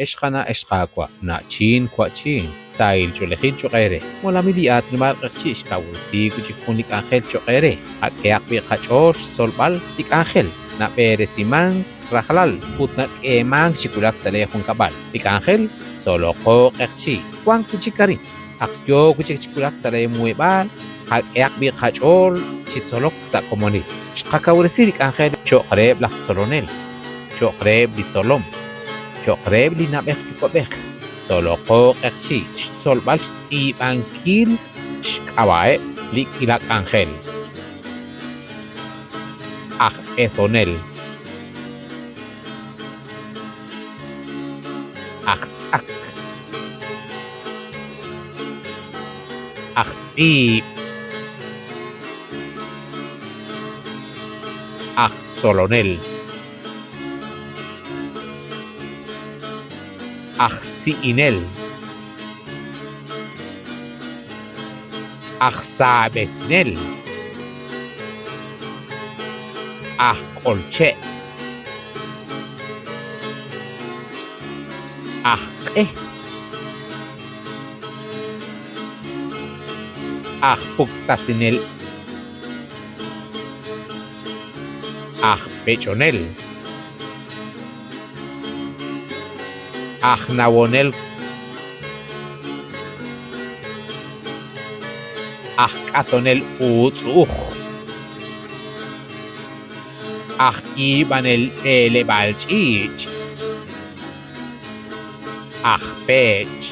Ex qana' ex qaawa', na'chin, wa'chin, sahil ch'oolejil cho'q eere. Molamil li aatinob'aal q'eqchi' xkawresi wi' chik jun li k'anjel cho'q eere. Qak'ehaq b'i' qach'ool xtzolb'al li k'anjel nab'eresimank rajlal ut nak'eemank chi wulak sa' lee junkab'al. Li k'anjel Tzoloqo Q'eqchi' wank wi' chik arin. Ak yoo wi' chik chi wulak sa' lee muheb'aal, qak'ehaq b'i' qach'ool chi tzolok sa' komonil. Xqakawresi li k'anjel cho'q reheb' laj tzolonel, cho'q reheb' li tzolom. Cho'q reheb' li na'b'ej yuwa'b'ej, tzoloqo q'eqchi' xtzolb'al xtz'iib'ankil xk'ab'a'eb' li k'iila k'anjel. Aj b'esonel. Aj tz'ak. Aj tz'iib'. Aj tzolonel. Aj si'inel. Aj saab'esinel. Aj q'olche'. Aj q'e. Aj puktasinel. Aj pech'onel. Aj nawonel. Aj k'atonel uutz'u'uj. Aj yiib'anel b'eleb'aal ch'iich'. Aj peech'.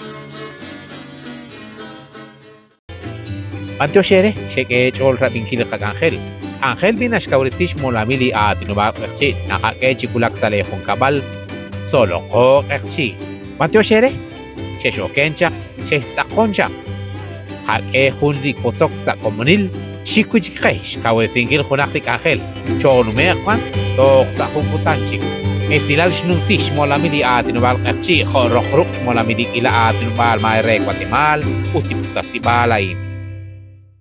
B'antiox eere xek'e eech'ool rab'inkil li qak'anjel. K'anjel b'i naxkawresi xmolamil li aatinob'aal q'eqchi' naqak'e chi wulak sa' lee junkab'al. Tzoloqo q'eqchi'. B'antiox eere xex'oken chaq, xextz'aqon chaq. Qak'e jun li wotzok sa' komonil, xik wi' chik qe xkawresinkil junaq li k'anjel. Choonume'q wan toj sa' jun kutan chik. Esilal xnumsi xmolamil li aatinob'aal Q'eqchi' jo' roq ruq' xmolamil li k'iila aatinob'aal maay re Watemaal ut li puktasib'aal a'in.